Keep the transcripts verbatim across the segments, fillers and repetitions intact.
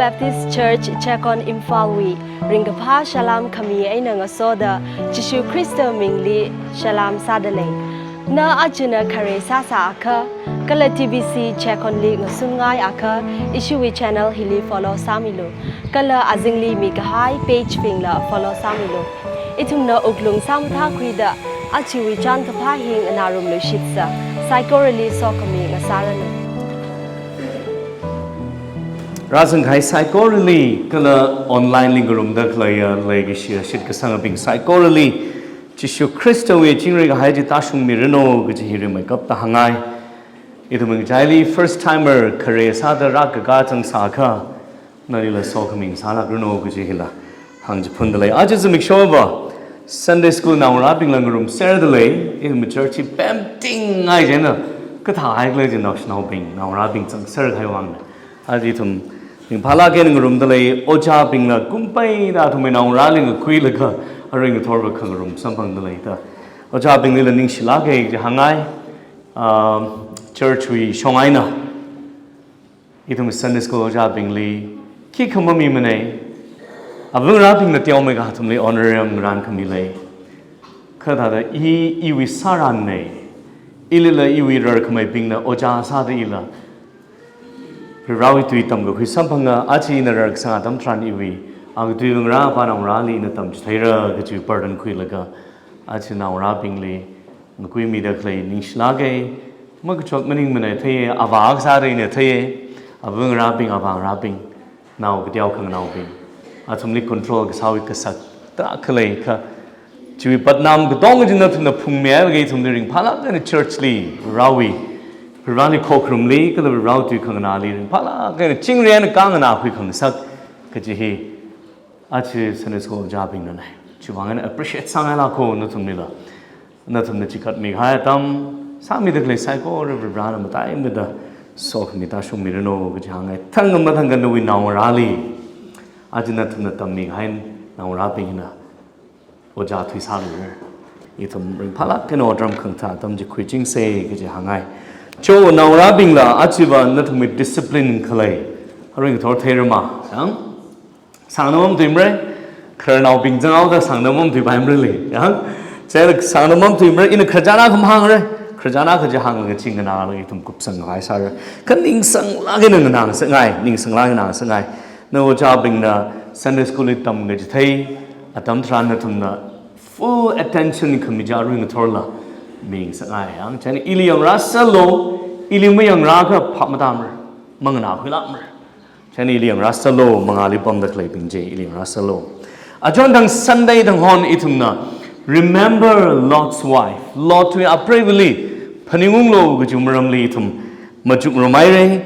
Baptist Church Checkon Imphalwui ringkaphā salām khami eina ngasoda Jishu Khrista mingli salām sādalei. Na ajana khare sāsā akha, kala T B C Checkonli ngasungngai akha, ishiwui channel hili follow sāmilu. Kala azingli mikahai page bingla follow sāmilu. Ithumna wuklung sāmathākhuida ajawui chānkaphā hi nganārumluishitsa. Saikorali sokhami ngasāranu. Rāzangkahai saikorali kala online li ngarumda khaleiya leikashi shitkasangabing saikorali Jishu Khristawui chingri kahai chi tāshungmiranu kaji hi rimeikapta hāngngai. Ithumwui ngachaili first timer khare sāda rākakā zangsā akha, nalila sokhami ngasālākranu kaji hila hāngchiphundalei. Aja zimiksho va Sunday school naongarābingla ngarumserdalei, ithum church hi pemtingngai chieina kathāhai khala chi naoshinaobing, naongarābing zangserkahai vangna. Aja ithum ringphālāk eina ngarumdalei, ojābingla kumpeida athumwui naongarāli ngakhuilaga arui ngathorva khangarum samphangdalei da. Ojābinglila ningshilāka kaji hāngngai, um, church wui shong eina. Ithum Sunday school ojābingli khikha mamimanei. Ava ngarābingna teomeikha athumli honorarium ngarānkhami lei. Kha thāda i, iwui sārannei. Ilila iwui rarkhameibingna ojā sāda ila Varivarāwui tui tamkakhui samphanga, aja ina rarsang atam tharan iwui akatui ngarā apā naongarāli ina tamchitheira kaji burden khuilaga, aja naongarābingli ngakuimida khalei ningshilāka. Makachot maningmanei theiya, avā akha sāda ina theiya, ava ngarābing, avā ngarābing, nao kateo khanganaobing, athumli control kasāwui kasak tarākha leikha, chiwui patnam katonga chi nathumna phungmihailaga ithumli ringphālāk eina church li, Varivarāwui, Varivarāli khokharumli, kala Varivarāwui tui khanganāli ringphālāk eina chingri eina kānganākhui khangasak kaji hi aja Sunday school ojābingnanei. Chiwuivang eina appreciate sāngailāka nathumlila. Nathumna chikatmikahai atam, sāmida khalei saikora Varivarāna mataimida sokhami tāshungmiranu kaji hāngngai. Thangkha mathangkha nawui naongarāli, aja nathumna tammikahai naongarābingna ojā thuisālu. Ithum ringphālāk eina otram khangathā atam chi khuichingsa kaji hāngngai. Cho naongarābingla ajava nathumwui discipline khalei, arui ngathor theirama, yang? Sāngda mamatuimara, khararnaobing zanghaoda sāngda mamatuipaimara lei, yang? Chieina sāngda mamatuimara, ina khararchan akha mahāngra, khararchan akha chi hānglaga chi nganālaga ithum kupsang ngai sāra. Kha ningsanglāk eina nganāngasakngai, ningsanglāk eina nganāngasakngai. Na ojābingna Sunday school li tamkachithei atam tharan nathumna full attention khami chi arui ngathorla mingasakngai, yang? Chieina ili yangrāsālu, ili mayangrāakha phap matāmara, manganākhuilākmara. Chieina ili yangrāsālu, mangāli pamda khaleibing chi, ili yangrāsālu. Achon thang Sunday thang hon ithumna remember Lot's wife, Lotwui apreivali phaningunglu kaji maramli ithum machukngarumhaira.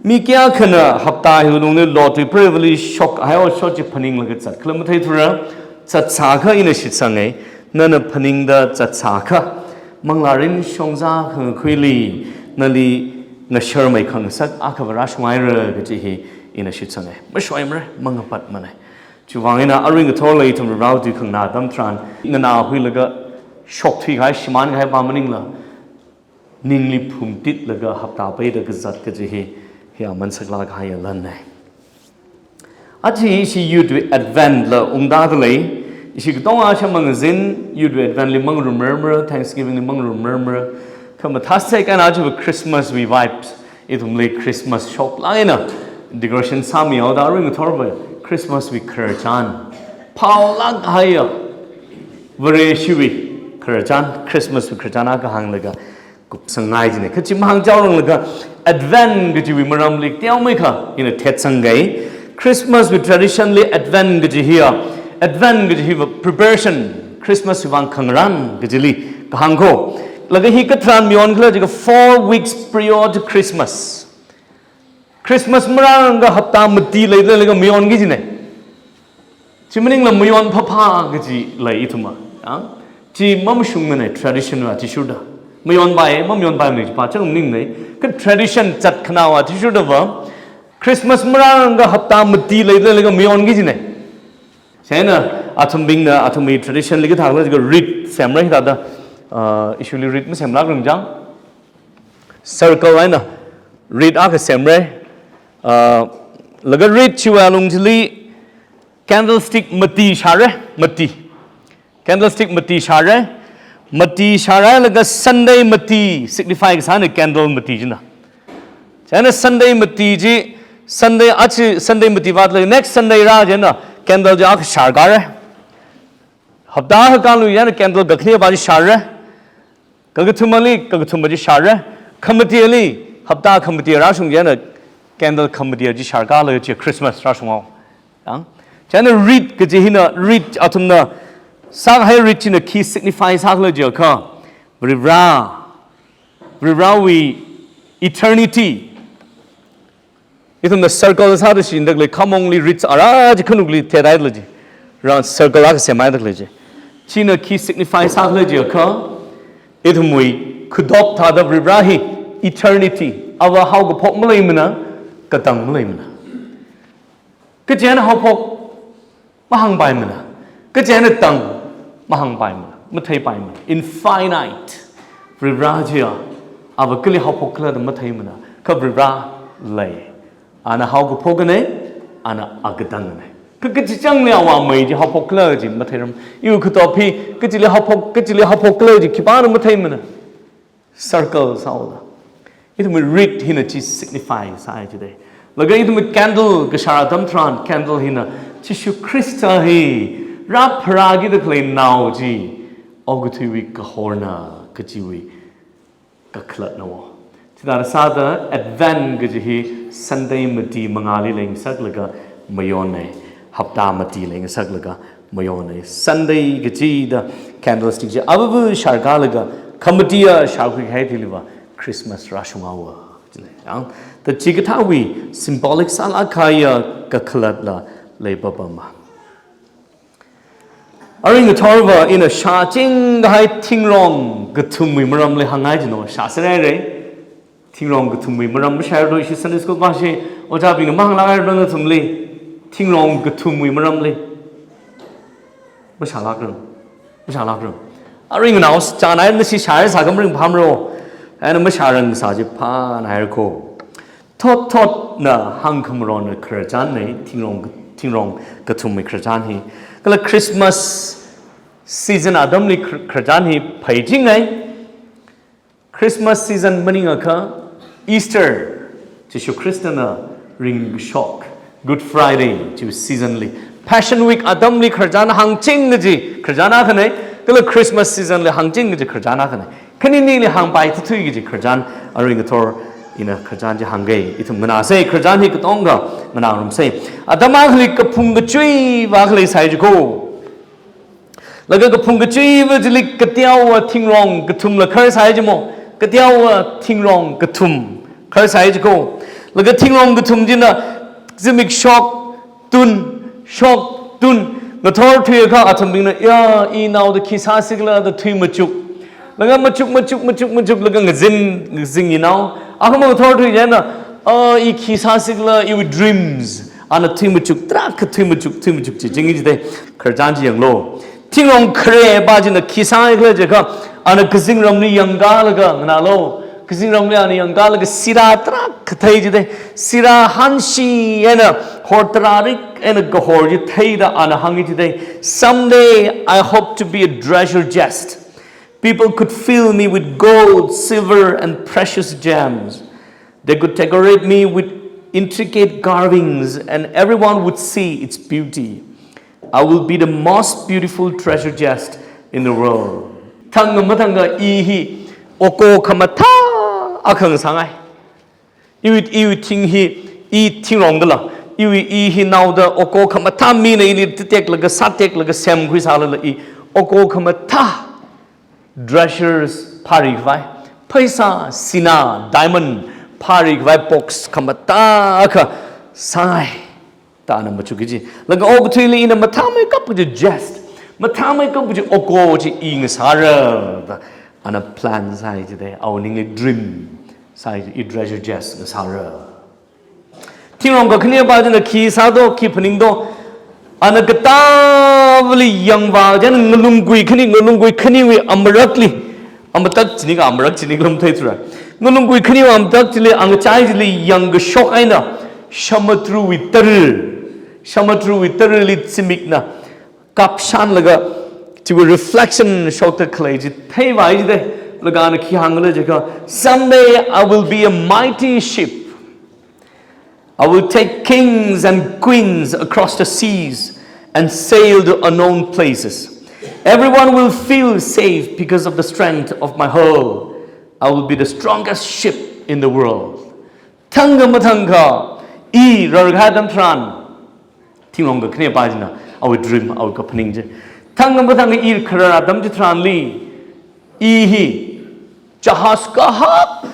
Mi kayākhana hapta hi lungli Lotwui preivali shokhai otshot chi phaninglaga zatkhala matheithura, zatsāakha ina shitsanga, nana phaningda zatsāakha, manglārin shongza khangakhuili nali ngasharmei khangasak akha vāra shunghaira kaji hi ina shitsanga. Mashoimara, mangapatmanei. Chiwuivang eina arui ngathorla ithum Varivarāwui tui khanganā atam tharan, nganākhuilaga shokthuikahai, shimānkahai pa maningla, ningli phumtitlaga hapta peida kazat kaji hi, hi aman saklāk kahaiya lannei. Aja ishi Youth Advent la ungda khalei, ishi katonga shamang zin, Youth Advent li mangarumrarmara, Thanksgiving li mangarumrarmara. Kha mathāsek eina ajava Christmas wui vibes, ithumli Christmas shoklāk eina decoration sāmihaoda arui ngathorva Christmas wui khararchan, phaolāk haiya Vareshiwui khararchan, Christmas wui khararchan akha hānglaga kupsangngai jina. Kha chi mahāngchaoranglaga Advent kajiwui maramli teomeikha ina thetsangkai. Christmas wui tradition li Advent kaji hiya, Advent kaji hiva preparation, Christmas wui vang khangarān kajili kahāng ko. Laga hi katharan mayonkhala jiakha four weeks prior to Christmas. Christmas marāngarangakha hapta mati leilei laga mayonki jinei. Chi maningla mayon phāphā kaji lei ithumva. Yang? Chi mamashungmanei tradition va athishurda. Mayonpai, mamayonpaimana chi pāchang maningnei. Kha tradition zatkhanāva athishurdava Christmas marāngarangakha hapta mati leilei laga mayonki jinei. Chieina athumbingna athumwui tradition li kathākhala jiakha wreath semra hithāda, ah, ishili wreath masemlākrang chang. Circle eina wreath akha semra, ah, Laga reed chiwui alung chili candlestick mati shāra, mati. Candlestick mati shāra, mati shāralaga Sunday mati signify kasāna candle mati china. Chieina Sunday mati chi, Sunday achi Sunday mati vātlaga next Sunday rā chieina candle chi akha shārkara. Hapta akha kanglu chieina candle kakhane va chi shāra. Kakathumali, kakathumva chi shāra. Khamati ali, hapta khamati rāshung chieina candle khamati chi shārkalaga chi Christmas rāshunghaowa. Yang? Chieina reed kaji hina, reed athumna sākahai reed china khi signify sākhala jiakha, Varivara, Varivarawui eternity. Ithumna circle sāda shindakle, khamongli reed ara chi khanukli theidaile chi. Ra circle akha semhaidakle chi. China khi signify sākhala jiakha, ithumwui khuitop thāda Varivara hi eternity, ava haokaphok maleimana, katang maleimana. Kachieina haophok mahāngpaimana. Kachieina tang mahāngpaimana, matheipaimana. Infinite. Varivara chiya, ava kali haophok khala da matheimana. Kha Varivara lei. Ana haokaphokna, ana akatangna. Kha kachichāngli awui mei chi haophok khala chi matheiram. Iwui khuitop hi, kachili haophok, kachili haophok khala chi khipāna matheimana. Circle sāhaoda. Ithumwui reed hina chi signify sāi chida. Laga ithumwui candle kashār atam tharan candle hina Jishu Khrista hi rāpharākida khalei nao chi okathuiwui kahorna kajiwui kakhalatna wo. Chithāda sāda Advent kaji hi Sunday mati mangāli leingasaklaga mayonna, hapta mati leingasaklaga mayonna. Sunday kachida candlestick chi avava shārkalaga khamatiya shārkhuikahai thiliva Christmas rāshunghaowa. Yang, ta chikathāwui symbolic sālāk kahaiya kakhalatla leipapama. Arui ngathorva ina shāchingkahai thingrong kathumwui maramli hāngngai jino, shāserhaira. Thingrong kathumwui maram mashāhairado, ishi Sunday school vāshi, ojābingna mahānglāk hairado nathumli. Thingrong kathumwui maramli. Mashālākrang. Mashālākrang. Arui nganao chānai nashi shāhaisā kha maringphāmaro. Eina mashārang sā chi phānhaira ko. Thotthotna hāngkhamarona khararchanna, thingrong, thingrong kathumwui khararchan hi. Kala Christmas season atamli khar-, khararchan hi phaichingai. Christmas season maningakha Easter, Jishu Khristana ringkashok, Good Friday, chi seasonli. Passion Week atamli khararchan hāngching kaji khararchan akhana, kala Christmas seasonli hāngching kaji khararchan akhana. Khaninili hāngpai tathui kaji khararchan, arui ngathor ina khararchan chi hāngga, ithum nganāsa, khararchan hi katonga nganārumsa. Atam akhali kaphung kachuiva akha leisai jiko. Laga kaphung kachuiva chili kateowa thingrong kathumla kharsai jimo. Kateowa thingrong kathum kharsai jiko. Laga thingrong kathum china zimik shoktun, shoktun. Ngathor thuiakha athumbingna, ya, inaoda khi sāsikhala da thui machuk. Laga machuk, machuk, machuk, machuk, laga ngazin, ngazin inao. Akhama ngathor thuiakha, a, i khi sāsikhala, iwui dreams. Ana thui machuk, tarākha thui machuk, thui machuk chi, ching jida. Khararchan chi yanglu. Thingrong khareva china khi sāikhala jiakha, ana kazingramli yangkalaga, nganālu. Kazingramli ana yangkalaga sirā tarākha thei jida. Sirā hanshi eina hor tarārik eina kahor chi theida ana hāngi jida. Someday I hope to be a treasure chest. People could fill me with gold, silver, and precious gems. They could decorate me with intricate carvings, and everyone would see its beauty. I will be the most beautiful treasure chest in the world. Thang mathanga i hi oko khamathā akha ngasāngai. Iwui, iwui thing hi, i thingrong dala. Iwui i hi naoda oko khamathā mina ili titeklaga, sāteklaga, semkhui sālala i oko khamathā treasures phāri khavai. Pheisā, sinā, diamond phāri khavai box khamathā akha sāngai. Da ana machuk kaji. Laga okathuili ina mathāmeikap kaji chest. Mathāmeikap kaji oko chi i ngasāra. Da ana plan sāi jida. Awui ningli dream sāi ji, i treasure chest ngasāra. Thingrong kakhaneva china khi sādo, khi phaningdo. Ana katāvali yangva, china ngalunggui khani, ngalunggui khaniwui amarakli. Amatak chini kha amarak chini kha lam theithura. Ngalunggui khaniwui amatak chili, angachai chili yangkashok eina. Shamatruwui tara, shamatruwui tarali zimikna kapshanlaga, chiwui reflection shokta khalei chi theivai jidalei, laga ana khi hāngkhala jiakha, "Someday I will be a mighty ship. I will take kings and queens across the seas and sail to unknown places. Everyone will feel safe because of the strength of my hull. I will be the strongest ship in the world." Thangkha mathangkha, i rarkahai atam tharan, thingrong kakhanepā china, awui dream, awui kaphaning chi. Thangkha mathangkha i kharar atam chitharanli, i hi jahaz kahak,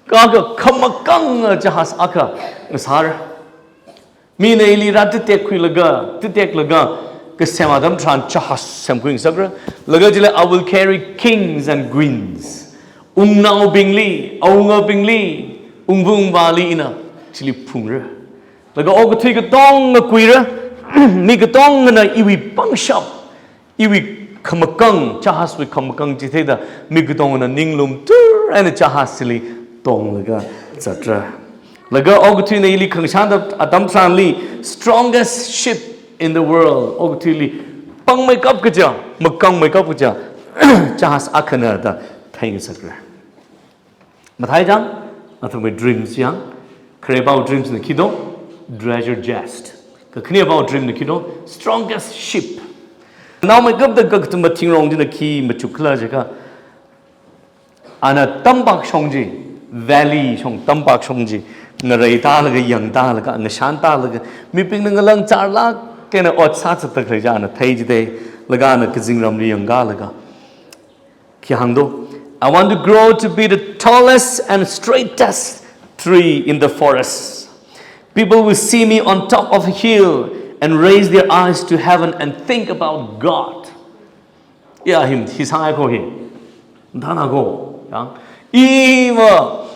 kahak khamakang jahaz akha ngasāra. Mina ili rā titekkhuilaga, titeklaga, kasem atam tharan jahaz semkhui ngasakra. Laga chili, "I will carry kings and queens." Wungnaobingli, awungabingli, wungva wungvāli ina chili phungra. Laga okathui katonga kuira, mi katongana iwui pangshap, iwui khamakang, jahazwui khamakang chi theida, mi katongana ninglum tur eina jahaz chili tonglaga zatra. Laga okathuina ili khangashan atam tharanli, "Strongest ship in the world." Okathuili pangmeikap kaja, makangmeikap kaja jahaz akhana da theingasakra. Mathai chang, athumwui dreams yang, kharepāwui dreams na khi do, treasure chest. Kakhanepāwui dream na khi do, strongest ship. Naomeikapta kakathuma thingrong china khi machukkhala jiakha, ana tampak shong chi, valley shong, tampak shong chi ngareitālaga, yangtālaga, ngashantālaga, mibingna ngalāng charlāk eina ot sāzatda khalei chi ana thei jidalei, laga ana kazingramli yangkālaga khi hāng do, "I want to grow to be the tallest and straightest tree in the forest. People will see me on top of a hill and raise their eyes to heaven and think about God." Ya him, hi sāngai ko hi. Thana ko. Ya. Iva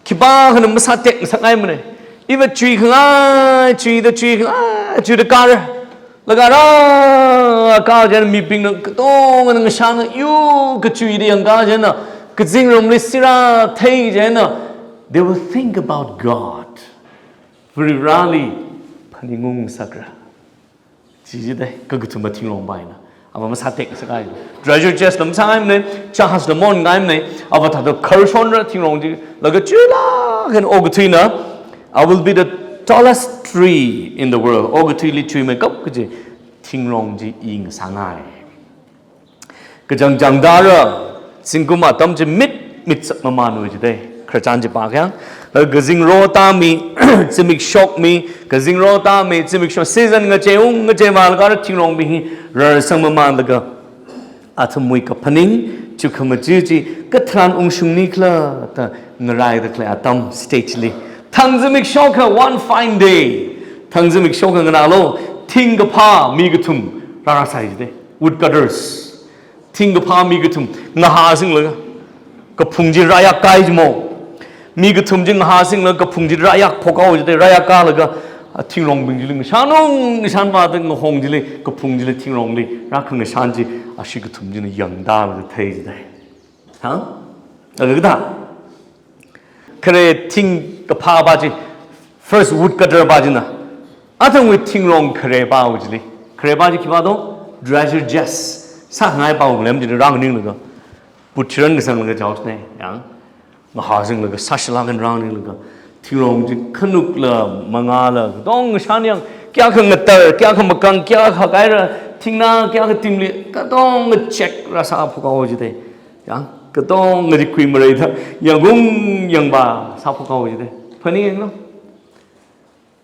khipākhana masātek ngasakngaimana. Iva chui khangai, chuida chui khangai, chuida kāra. Laga rākā chieina mibingna katongana ngashan, yu kachuida yangkā chieina, kazingramli sirā thei chieina, they will think about God. Varivarāli phaningung ngasakra. Chi jidalei, kakathuma thingrongpā eina. Ava masātek ngasakngai. Treasure chest la masāngaimana, jahaz la maonngaimana, ava thāda kharshonra thingrong chi, laga chuilāk eina okathuina, "I will be the tallest tree in the world." Okathuili chuimeikap kaji thingrong chi i ngasāngai. Kachangchang tara, zingkum atam chi mit, mit sak mamānwui jidalei. Khararchan chi pākhayang. Laga kazingrotā mi, zimikshok mi, kazingrotā mi, zimikshok. Season ngacheiung, ngacheivālaga thingrongmi hi rarsang mamānlaga, athumwui kaphaning, chukkhamaja chi, katharan ungshungnikhala da ngaraida khalei atam stage li, thang zimikshoka, one fine day, thang zimikshoka nganālu, thingkaphā mi kathum rārāsai jidalei. Woodcutters. Thingkaphā mi kathum ngahāsinglaga, kaphung chi rāyākkai jimo. Mi kathum chi ngahāsinglaga kaphung chi rāyākphokhaowa jidalei, rāyākkālaga, a, thingrongbing chili ngashanung, ngashanvāda ngahong chili, kaphung chili, thingrongli rākhangashan chi, ashi kathum china yangtālaga thei jidalei. Ha? Laga kathā? Khare thingkaphāpā chi, first woodcutterpā china, athumwui thingrong kharepāwui chili. Kharepā chi khipā do? Treasure chest. Sāngaipāwui lem chili rānganinglaga, put chiran kasanglaga jaosne, yang. Ngahāsinglaga, sāshilāk eina rānganinglaga, thingrong chi khanukla, mangāla, katong ngashan yang, kayākha ngatar, kayākha makang, kayākha kaira, thingnā, kayākha timli, katonga check rāsāphokhaowa jidalei. Yang, katonga rikhui mareida, yangung yangvā sāphokhaowa jidalei. Phaninglo.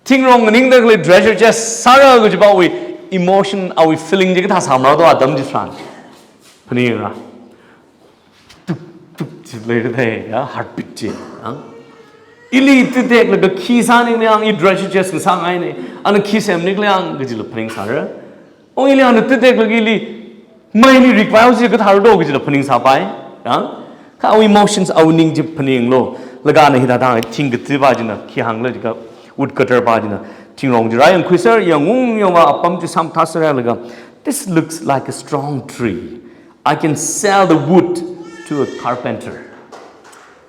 Thingrong nganingda khalei treasure chest sāra kajipāwui emotion, awui feeling chi kathā sāmara do atam chitharan. Phaningra. Tuk, tuk chi leidalei, ya, heartbeat chi, ya. Ili titeklaga khi sāningli yang, i treasure chest ngasāngaina, ana khi semnikhala yang, kajila phaningsāra. O, ili ana titeklaga ili, maili rikvaihaosi kathāra do kajila phaningsāpai. Ya? Kha awui emotions, awui ning chi phaninglo. Laga ana hithāda thing kathipā china khi hāngkhala jiakha, woodcutterpā china, thingrong chi rāyangkhuiser, yangung yangvā apam chi samthāserlaga, "This looks like a strong tree. I can sell the wood to a carpenter."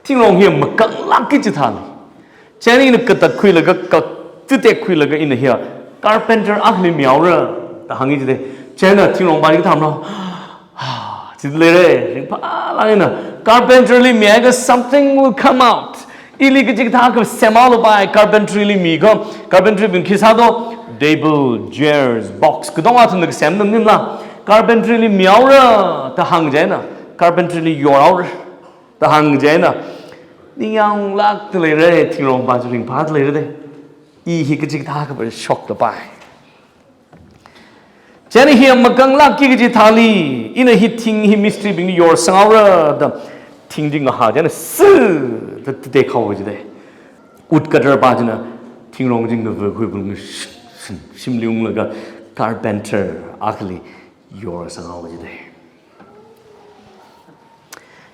Thingrong hi makanglāk kaji chithāna. Chieina ina katatkhuilaga ka, Tutekkhuilaga ina hiya carpenter akhali mihaora da hāngi jide. Chieina thingrongpa chi kathāmara? Chi leire, ringphālāk eina carpenter li mihaiakha something will come out. Ili kachikathā akha semhaolapai, carpenter li mikha, carpenter bing khi sādo, table, chairs, box, katonga athumna kasem maningla. Carpenter li mihaora da hāng chieina, carpenter li yorhaora da hāng chieina, ningyānglākda leire, thingrongpa chi ringphāda leire de. I hi kachikathā akha shokda pai. Chieina hi makanglākki kaji thāli, ina hi thing hi mistri bingli yorsanghaora da, thing chi ngahā chieina sī da tutekhaowa jide. Woodcutter pa china thingrong chi ngavakhui bung sh-, sh-, shimli unglaga carpenter akhali yorsanghaowa jide.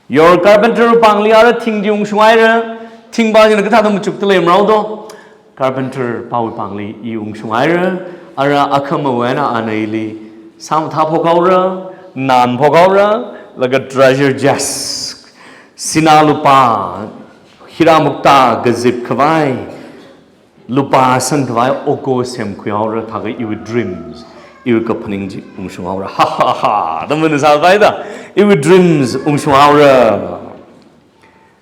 Yor carpenter pāngli ara thing chi ungshunghaira, thingpa china kathāda machukda lei marao do. Carpenter pawui pāngli i ungshunghaira, ara akhama wena ana ili sāmathā phokhaora, nān phokhaora, laga treasure chest, sinā lupā, hira mukta kazip khavai, lupā sangkhavai oko semkhuihaora, thākha iwui dreams, iwui kaphaning chi ungshunghaora. Ha ha ha, da mana sāpai da, iwui dreams ungshunghaora.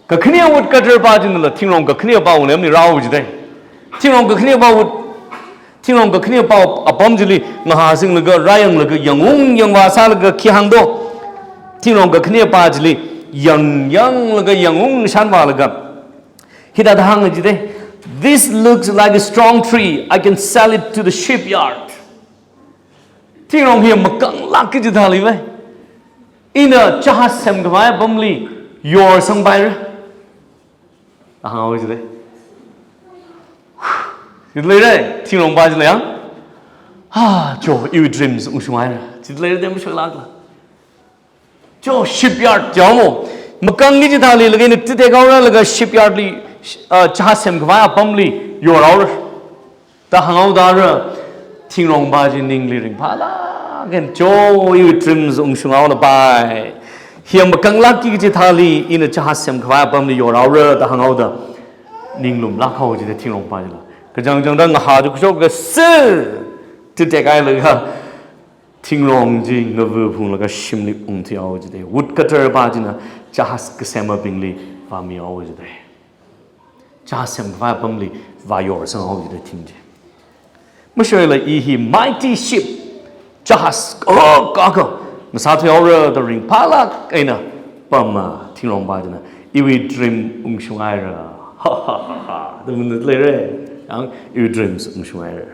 Kakhanea woodcutter pa chinala thingrong kakhanea pa unglemli rāhaowa jide. Thingrong kakhanea pa wood, thingrong kakhanea pa apam chili ngahāsinglaga rāyanglaga yangung yangvā sālaga khi hāngdo. Thingrong kakhanea pa chili yangyanglaga yangung shanvālaga hithāda hānga jide, "This looks like a strong tree. I can sell it to the shipyard." Thingrong hi makanglākki kaji thāli vai, ina jahaz semkhavai apamli yorsangpaira da hānga jide. Chi leire, thingrongpa chila yang, "Ha, cho, iwui dreams ungshunghaira." Chi leire de mashoklākla. Cho, shipyard jao mo. Makangki kaji thāli laga ina tutekhaora laga shipyard li, ah, jahaz semkhavai apamli yorhaora da hānghaoda ara, thingrongpa chi ningli ringphālāk eina, "Cho, iwui dreams ungshunghaolapai. Hi makanglākki kaji thāli ina jahaz semkhavai apamli yorhaora," da hānghaoda ninglumlākhaowa jide thingrongpa chila. Kachangchangda ngahā chi kashok kasā tutekhailaga thingrong chi ngavāphunglaga shimli ungthuihaowa jide. Woodcutter pa china jahaz kasembingli vāmihaowa jide. Jahaz semkhavai apamli vāyorsanghaowa jide thing chi. Mashoila i hi mighty ship, jahaz kahak kahak ngasāthuihaora da ringphālāk eina pama thingrongpa china, "Iwui dream ungshunghaira." Ha ha ha ha. Da mana leire. Yang, "Iwui dreams ungshunghaira."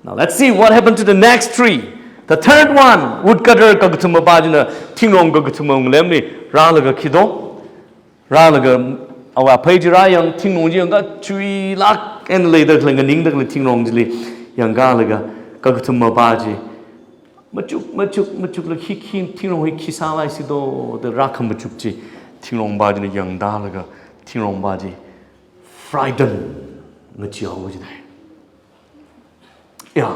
Now let's see what happened to the next tree. The third one, woodcutter kakathuma pa china thingrong kakathuma unglemli rālaga khi do. Rālaga awui aphei chi rāyang, thingrong chi yangkha chuilāk eina leida khalei, nganingda khalei thingrong chili yangkalaga kakathuma pa chi machuk, machuk, machuklaga khi, khi, thingrong hi khi sālaisi do da rākhamachuk chi thingrongpa china yangtālaga thingrongpa chi frighten ngacheehaowa jide. Ya.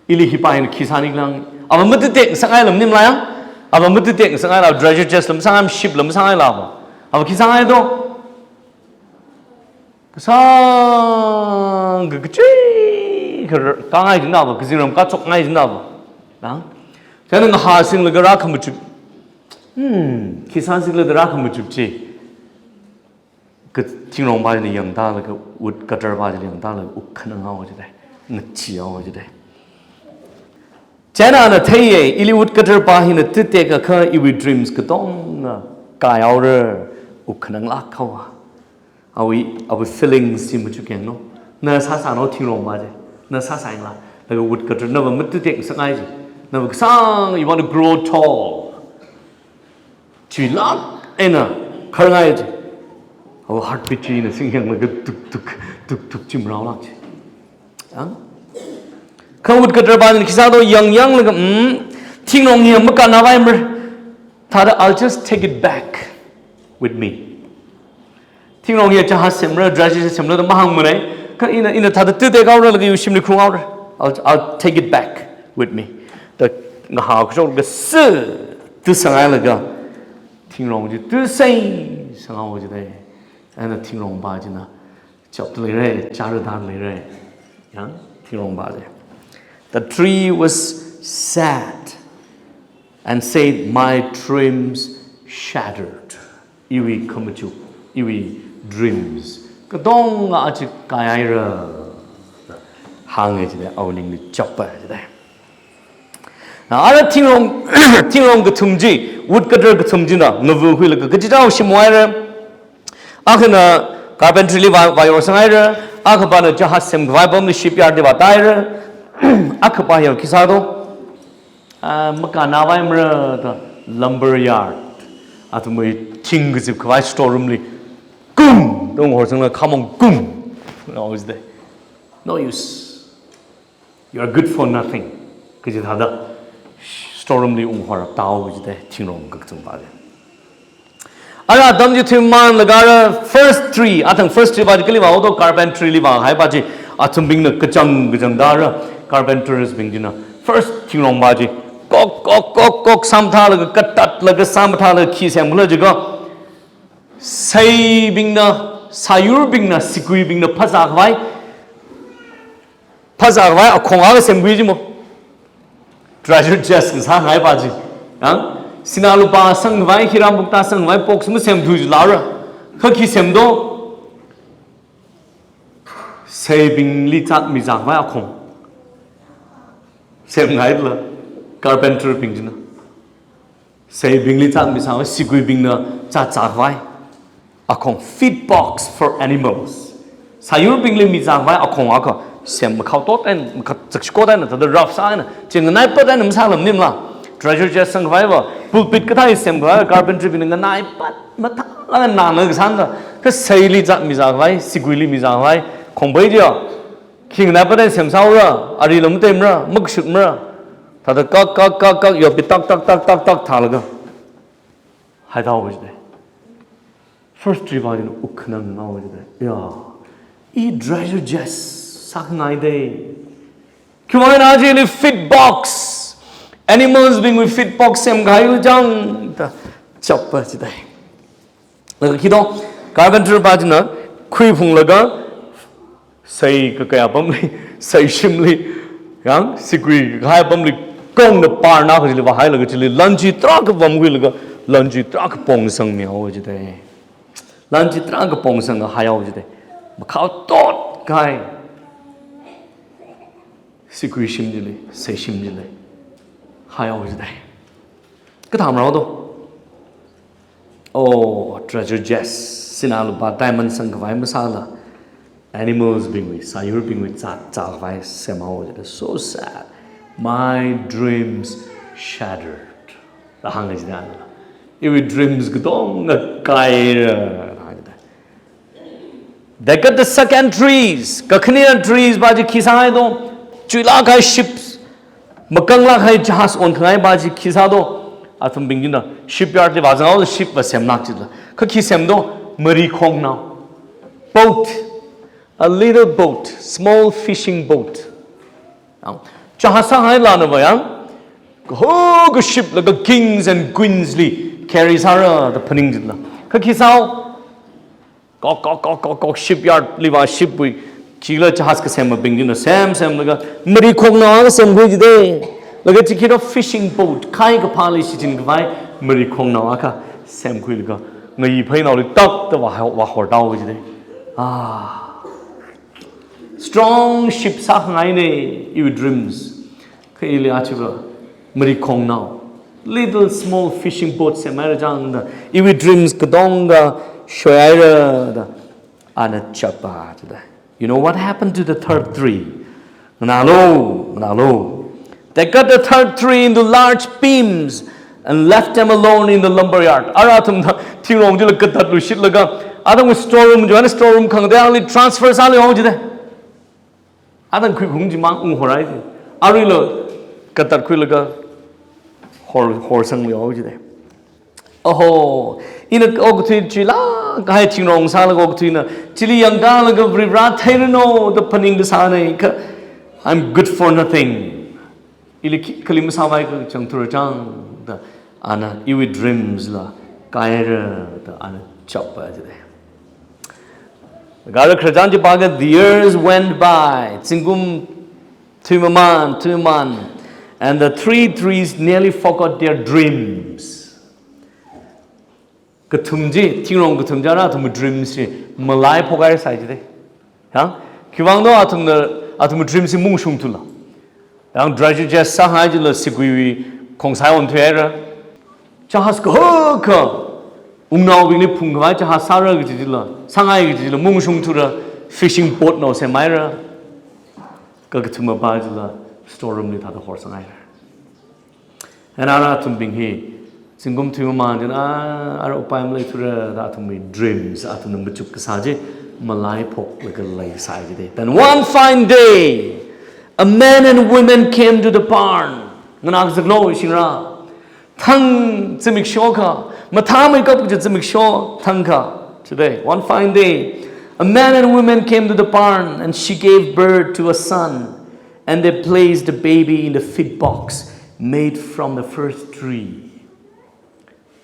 Ili hi pa hina khi sāni khala. Ava matuitekngasakngaila maningla yang. Ava matuitekngasakngaila, treasure chest la masāngai, ship la masāngaila ava. Ava khi sāngai do? Kasāng, ka, kachui, ka, kāngai jina ava, kazingram kachokngai jina ava. Yang. Chieina ngahāsinglaga rākhamachuk. Hmm, khi sāsikhala da rākhamachuk chi. Ka thingrongpa china yangtālaga, woodcutter pa china yangtālaga, wukkhananghaowa jide, ngacheehaowa jide. Chieina ana theiya, ili woodcutter pa hina tuitekakha iwui dreams katonga kaihaora, wukkhananglākhaowa. Awui, awui feelings chi machukyanglu. Na sāsālu thingrongpa chi. Na sāsāyanglu. Laga woodcutter, nava matuitekngasakngai chi. Nava kasāng, you want to grow tall. Chuilāk eina kharngai chi. Awui heartbeat chi ina singyanglaga tuk tuk, tuk tuk chi maraolāk chi. Ang? Kha woodcutter pa china khi sā do, yangyanglaga, "Hmm, thingrong hi makannavaimara. Thāda I'll just take it back with me." Thingrong hi jahaz semra, treasure semra da mahāngmana. Kha ina, ina thāda tuitekhaora laga iwui shimli khrunghaora. "I'll, I'll take it back with me." Da ngahā kashok kasā tuisanghailaga thingrong chi tuisai sanghaowa jide. Ana thingrongpa china Chapta leira, chara dan leira. Yang, thingrong ba le. The tree was sad and said, "My dreams shattered." Iwui khamachuk, iwui dreams katonga achi kaihaira. Hānga jida, awui ningli chappa jida. Na, ara thingrong, thingrong kathum chi, woodcutter kathum china, ngavukhuilaga kachichao shimhaira. Akhana carpentry li vā, vāyorsanghaira, akhapana jahaz semkhavai apamli shipyard li vātāhaira, akhapa hiya khi sādo? Ah, makānāvaimara da lumber yard. Athumwui thing kazipkhavai storeroom li, kum, da unghorsanglaga khamong kum. No use. You are good for nothing. Kaji thāda storeroom li unghorap tao kaji da thingrong kathum ba le. Ara atam chi thuimanlaga ara first tree, athang first tree ba chi kali vāhaodo, carpentry li vāhai ba chi, athumbingna kachang kachang da ara carpenters bing china first thingrong ba chi kok, kok, kok, kok sāmathālaga, katatlaga sāmathālaga khi semkhala jiakha, seibingna, sāyurbingna, siguibingna phazākhavai, phazākhavai akhong akha semkhui chi mo. Treasure chest kasāngai pa chi. Yang, sinā lupā sangkhavai, hira mukta sangkhavai box masemthui jilaira. Kha khi semdo? Seibingli zat mizākhavai akhong semngaila, carpenter bing china. Seibingli zat mizākhavai, siguibingna zat zākhavai akhong, feed box for animals. Sāyurbingli mizākhavai akhong akha sem, makhao tot eina, makhat zakshikot eina, thāda rough sā eina, chi nganaipat eina masālamnimla. Treasure chest sangkhavai va, pulpit kathā semkhavai, carpentry bingna nganaipat mathālāk eina nana kasāna. Kha seili zat mizākhavai, siguili mizākhavai khongpai chiya, khi nganaipat eina semsāhaora, arila matemara, makashutmara. Thāda kak, kak, kak, kak, yopi tak, tak, tak, tak, tak thālaga haitao kaji da. First tree pa china ukhanang ngao kaji da. Ya, i treasure chest sākhangai da. Khiwuivang eina chili feed box, animals bingwui feed box semkahai chang da chappa kaji da. Laga khi do, carpenter pa china khuiphunglaga, sei kakaya apamli, seishimli, yang, sigui kahai apamli, kongda parna kajili vāhailaga chili, lan chi tarākha vamkhuilaga, lan chi tarākha pongsangmihao kaji da. Lan chi tarākha pongsanglaga haihao kaji da. Makhao tot kahai siguishim chili, seishim chili haihao kaji da. Kathāmarao do? Oh, treasure chest, sinā lupā diamond sangkhavai masāla, animals bingwui, sāyurbingwui zat zākhavai semhao kaji da. So sad. My dreams shattered. Da hānga kaji da. Iwui dreams katonga kaihaira. Da hānga kaji da. They cut the second trees. Kakhane trees pa chi khi sāhaido? Chuilāk kahai ship, makanglāk kahai jahaz onkhangai pa chi khi sādo? Athumbing china shipyard li vāzanghaoda ship vāsemlāk chila. Kha khi semdo? Marikhongnao. Boat. A little boat. Small fishing boat. Yang, jahaz sāngailana va yang, kaho ka ship laga kings and queens li carry sāra da phaning chila. Kha khi sāo? Kok, kok, kok, kok, kok, shipyard li vā ship wui, chila jahaz kasembing china sem, semlaga, marikhongnao akha semkhui kaji da. Laga chi khi do? Fishing boat, khai kaphāli shichinkhavai marikhongnao akha semkhuilaga, ngayi pheinaoli tak da vā, vāhortao kaji da. Ah. Strong ship sākhangaina iwui dreams. Kha ili achiva marikhongnao, little small fishing boat semhaira chang da, iwui dreams katonga shoihaira da ana chappa kaji da. You know what happened to the third tree? Nganālu, nganālu. They cut the third tree into large beams and left them alone in the lumber yard. Ara athumna thingrong chila katatluishitlaga, athumwui storeroom, china storeroom khangateiali transfer sāluihao kaji da. Athang khuiphung chimang unghorhai. Aruila katatkhuilaga hor, horsangluihao kaji da. Oho, ina okathui chuilāk kahai thingrong sālaga okathuina chili yangkalaga Varivarā theiranu da phaningda sāna kha, I'm good for nothing. Ili khi, khikha masāvai kachangthura chang da ana iwui dreams la kaihaira da ana chappa kaji da. Laga ara khararchan chi pākha, the years went by. Zingkum thuimamān, thuimamān. And the three trees nearly forgot their dreams. Kathum chi, thingrong kathum chi ara athum dreams chi malaiphok haisai jide. Yang, khiwuivang do athumna, athum dreams chi maungshungthula. Yang treasure chest sāhai jila siguiwui khongsai onthuihaira. Jahaz kahaka, wungnaobingli phungkhavai jahaz sāra kaji jila, sāngai kaji jila maungshungthura, fishing boat nao semhaira. Kakathuma pā jila, storeroom li thāda horsanghaira. And ara athumbing hi, zingkum thuimamān jin, ah, ara upai maleithura, da athumwui dreams, athumna machuk kasā chi, malaiphoklaga leisai jide. Then one fine day, a man and woman came to the barn. Nganā kazaklo shingra. Thang zimiksho akha, mathāmeikap kaji zimiksho thang akha. Today, one fine day, a man and woman came to the barn, and she gave birth to a son, and they placed the baby in the feed box made from the first tree.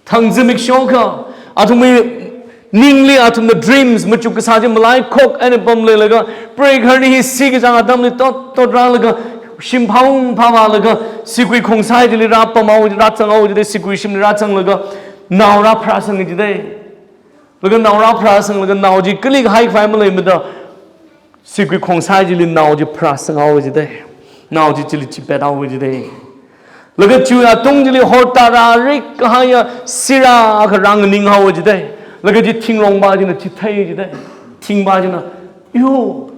Thang zimiksho akha, athumwui ningli athumna dreams, machuk kasā chi malaikhok eina pamleilaga, preigahar hi sikachang atamli tot, tot rālaga, shim phāung phāvālaga, sigui khongsai chili rāpamhao, rāzanghao jide, sigui shimli rāzanglaga, nao rāpharāsang jide. Laga nao rāpharāsanglaga nao chi kali kahai khavai maleimada, sigui khongsai chili nao chi pharāsanghao jide. Nao chi chili chipethao jide. Laga chiwui atung chili hortararik kahaiya sira akha rānganinghao jide. Laga chi thingrong pā china chithei jide. Thing pā china, "Yo,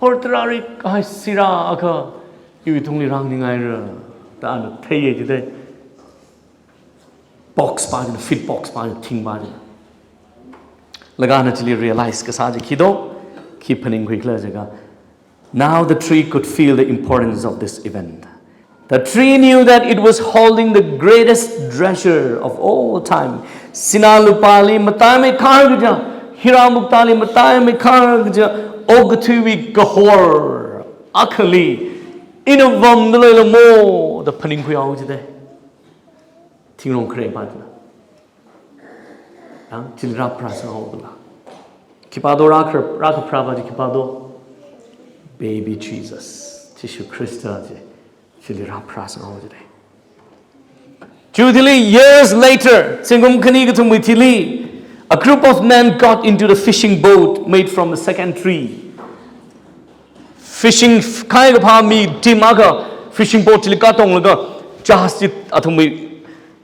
hortararik kahai sira akha iwui tungli rānganinghaira," da ana thei jide. Box pā china, feed box pā china, thing pā china. Laga ana chili realize kasā chi khi do, khi phaningkhuikhala jiakha, now the tree could feel the importance of this event. The tree knew that it was holding the greatest treasure of all time. Sinā lupāli mataimeikha kaja, hira muktali mataimeikha kaja, okathuiwui kahor akhali ina vamda leilamo da phaningkhuihao jide. Thingrong khare pā china. Yang, chili rāpharāsanghao kala. Khipā do rākhar-, rākapharā pā chi khipā do? Baby Jesus, Jishu Khrista chi, chili rāpharāsanghao jide. Chiwui thili, years later, zingkum khani kathumwui thili, a group of men got into the fishing boat made from the second tree. Fishing f-, khai kaphā mi team akha fishing boat chili katonglaga, jahaz chi athumwui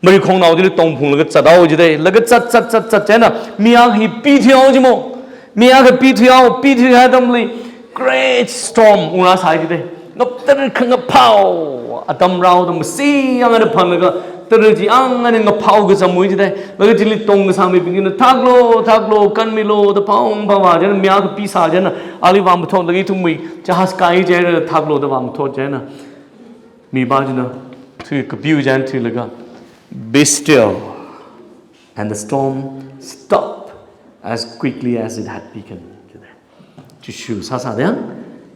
marikhongnao chili tongphunglaga zathao jide. Laga zat, zat, zat, zat chieina, mi akha hi pithuihao jimo. Mi akha pithuihao, pithuihai atamli great storm ungrāsai jide. Ngap tara khangaphao atam rāhaoda masi yang eina phanlaga, tara chi yang eina ngaphao kazamwui jide. Laga chili tongkasā mibing china, "Thaklo, thaklo, kanmilo," da phāung phāvā chieina, mi akha pisā chieina, ali vāmathotlaga ithumwui jahaz kai chieina thaklo da vāmathot chieina, mi pā china thuikapiu chieina thuilaga, "Be still." And the storm stopped as quickly as it had begun. Jishu sāsā dang,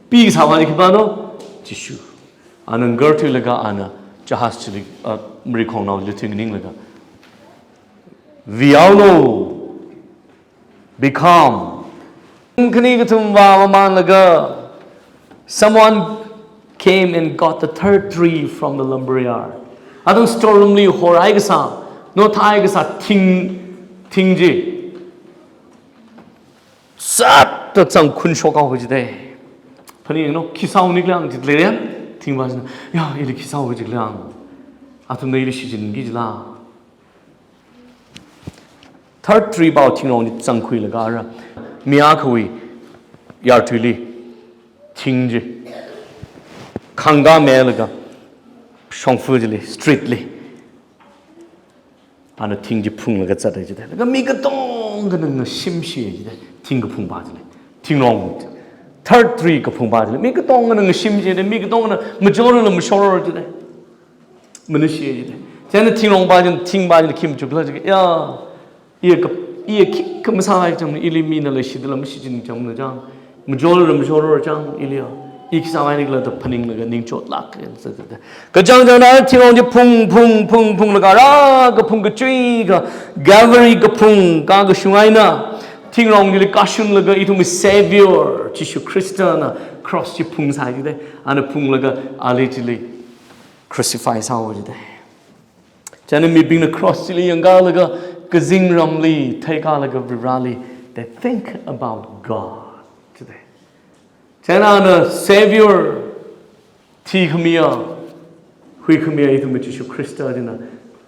pi sāvā khipāno, Jishu. Ana ngarthuilaga ana jahaz chili, ah, marikhongnao chili thuinganinglaga, "Vihaolu, be calm." Khani kathum vāmamānlaga, someone came and got the third tree from the lumber yard. Athum storeroom li horhai kasā, nothai kasā thing, thing chi sat da zangkhunshokhao jide. Phaningno, khi sāuni khala jilei yang, thing pā china, "Ya, ili khi sāo jilei yang. Athumna ili shichinki jila." Third tree pao thingrong chi zangkhuilaga ara, mi akhawui yartuili thing chi khangkā melaga, shongfa chili, street li, ana thing chi phunglaga zathai jide. Laga mi katongana ngashimshi jide, thing kaphung pā chili. Thingrong, third tree kaphung pā chili. Mi katongana ngashimshi jide, mi katongana majorla mashorra jide. Manushi jide. Chieina thingrong pā china, thing pā china khi machukhala jiakha, "Ya, iya ka, iya khikha masāvai chang, ili mina leishida la mashichin chang na chang. Majorla mashorra chang, ili ya. I khi sāvaini khala," da phaninglaga ningchotlāk jide. Kachangchangda thingrong chi phung, phung, phung, phunglaga rākaphung kachui akha, Calvary kaphung, ka kashung eina, Thingrong chili kashunlaga ithumwui Savior Jishu Khristana cross chi phungsai jide. Ana phunglaga ali chili crucify sāhaowa jide. Chieina mibingna cross chili yangkalaga kazingramli theikalaga Varivarali, they think about God jide. Chieina ana Savior thikhamiya, huikhamiya ithumwui Jishu Khrista china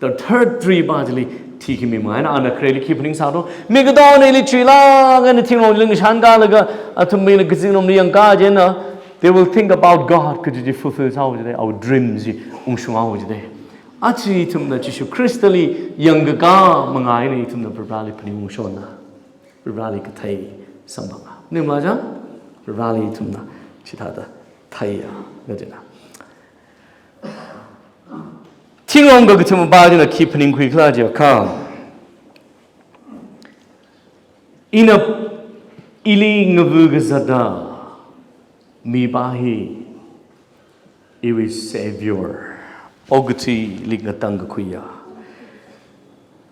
the third tree pa chili thikhami manga eina ana khareli khi phaningsa do? Mi katonga ili chuilāk eina thingrong chili ngashankalaga athum mina kazingramli yangka chieina, they will think about God kaji chi fulfill sāhaowa jide, our dreams chi ungshunghaowa jide. Aja ithumna Jishu Khristali yangkakā manga eina ithumna Varivarali phaningungshonna. Varivarali kathei samphanga. Ningla chang? Varivarali ithumna chithāda theiya, kajina. Thingrong kakathuma pa china khi phaningkhuikhala jiakha, ina ili ngavukazata mi pa hi iwui Savior, okathuili ngatangkakhuiya,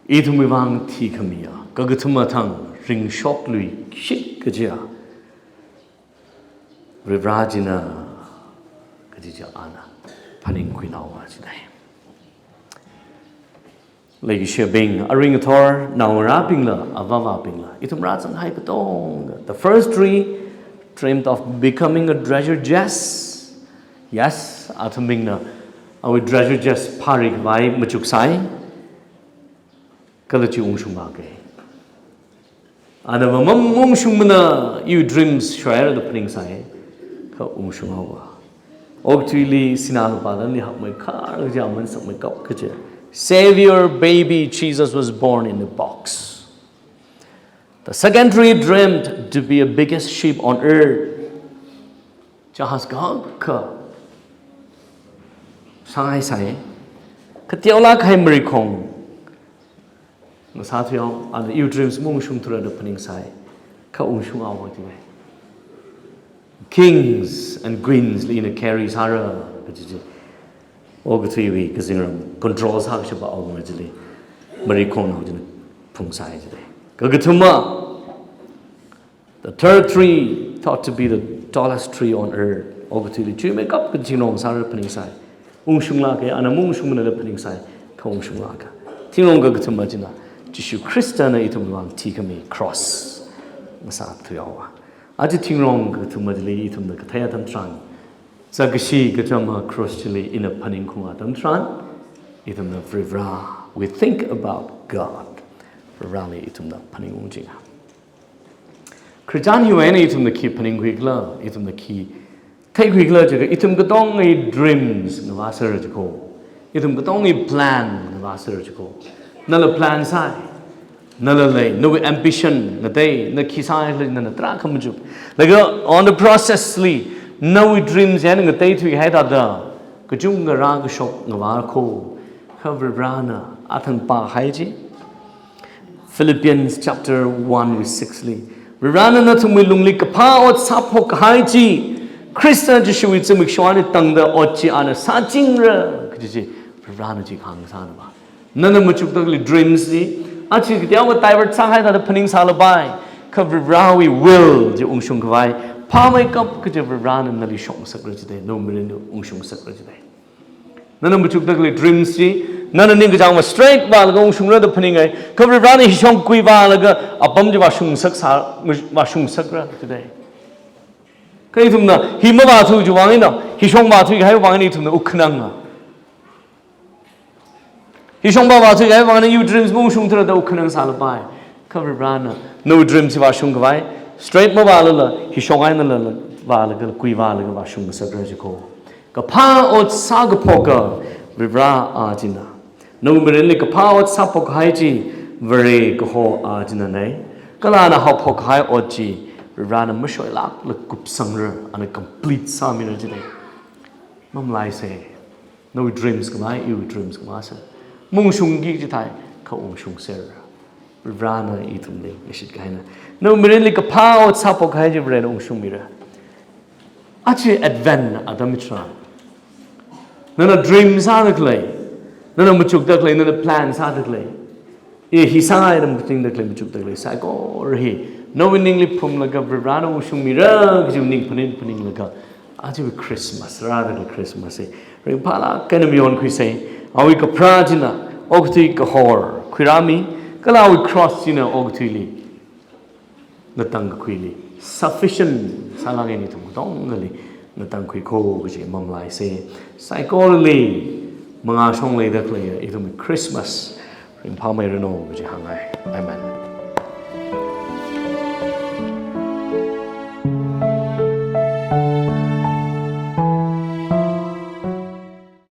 ithumwui vang thikhamiya, kakathuma thang ringshoklui shit kajiya Varivara china kaji chi ana phaningkhuinaowa jidai. Leikashibing, aring athor, naongarābingla, avāvābingla, ithum rāzanghai katonga, the first three dreamed of becoming a treasure chest. Yes, athumbingna awui treasure chest phāri khavai machuksai. Kala chi ungshunglāka. Ana mamam ungshungmana, iwui dreams shoira da phaningsai, kha ungshunghaowa. Okathuili sinā lupā lanli hakmeikhar kaja, aman sakmeikap kaja Savior baby Jesus was born in a box. The second tree dreamed to be a biggest ship on earth. Jahaz kahaka sāngaisai. Kateolāk kahai marikhong ngasāthuihaowa, ana iwui dreams maungshungthura da phaningsai, kha ungshunghaowa jidai. Kings and queens li ina carry sāra kaji chi, okathuiwui kazingram control sākashapa awunga chili marikhongnao china phungsai jidai. Kakathuma, the third tree, thought to be the tallest tree on earth. Okathuili chuimeikap kaji thingrong sāra phaningsai. Ungshunglāka, ana maungshungmana da phaningsai, kha ungshunglāka. Thingrong kakathuma china Jishu Khristana ithumwui vang thikhami cross ngasāthuihaowa. Aja thingrong kakathuma chili ithumna kathei atam tharan, zakkashi kachama cross chili ina phaningkhaung atam tharan, ithumna Varivara, we think about God. Varivarali ithumna phaningung jinga. Christian hiwui eina ithumna khi phaningkhuikhala, ithumna khi theikhuikhala jiakha, ithum katonga dreams ngavāsera jiko. Ithum katonga plan ngavāsera jiko. Nala plan sāi, nala lei, nawui ambition ngatei, na khi sāhailala nana tarākha machuk. Laga on the process li, nawui dreams eina ngateithui haida da, kachungkha rākashok ngavāra kho. Kha Varivarana athang pāhai chi. Philippians chapter one verse six li, Varivarana nathumwui lungli kaphā ot sāphok kahai chi, Khrista Jishuwui zimiksho eina tangda ot chi ana sāchingra kaji chi, Varivarana chi khāngsāna ba. Nana machukda khalei dreams chi, aja kateokha divert sāhaida da phaningsālapai, kha Varivarawui will chi ungshung khavai, phāmeikap kaja Varivarana nali shokngasakra jidai, nawui mirinli ungshungngasakra jidai. Nana machukda khalei dreams chi, nana ningkachāngva straight vālaga ungshungra da phaningai, kha Varivarana hishong kuivālaga apam chi vāshungsak sā, vāshungsakra jidai. Kha ithumna hi mavāthu chiwui vang eina, hishong vāthui kahaiwui vang eina ithumna wukkhananga. Hishong pa vāthui kahaiwui vang eina iwui dreams maungshungthura da wukkhanang sālapai. Kha Varivarana nawui dreams chi vāshung khavai, straight mavālala, hishong einala vālaga, kuivālaga vāshungngasakra jiko. Kaphā ot sākaphoka Varivara a china. Nawui mirinli kaphā ot sāphok kahai chi Vare kaho a chinanei. Kala ana haophok kahai ot chi Varivarana mashoilākla kupsangra, ana complete sāmira jidai. Mamalaisa. Nawui dreams khamei, iwui dreams khamei sā. Maungshungki jithai, kha ungshungsera. Varivarana ithumli ngashit kahaina. Nawui mirinli kaphā ot sāphok kahai chi Varena ungshungmira. Aja Advent atam tharan, nana dream sāda khalei, nana machukda khalei, nana plan sāda khalei, i hi sāngai da machukda khalei, machukda khalei saikora hi Nawui ningli phumlaga Varivarana ungshungmira kaji ning phaning phaninglaga, aja Christmas, rāda Christmas hi ringphālāk eina mayonkhuisa. Awui kapharā china okathui kahor khuirāmi, kala awui cross china okathuili, ngatangkakhuili sufficient sālāk eina ithum katongali ngatangkhui kho kaji mamalaisa. Saikorali mangāshong leida khaleiya ithum Christmas ringphāmeiranu kaji hāngngai. Amen.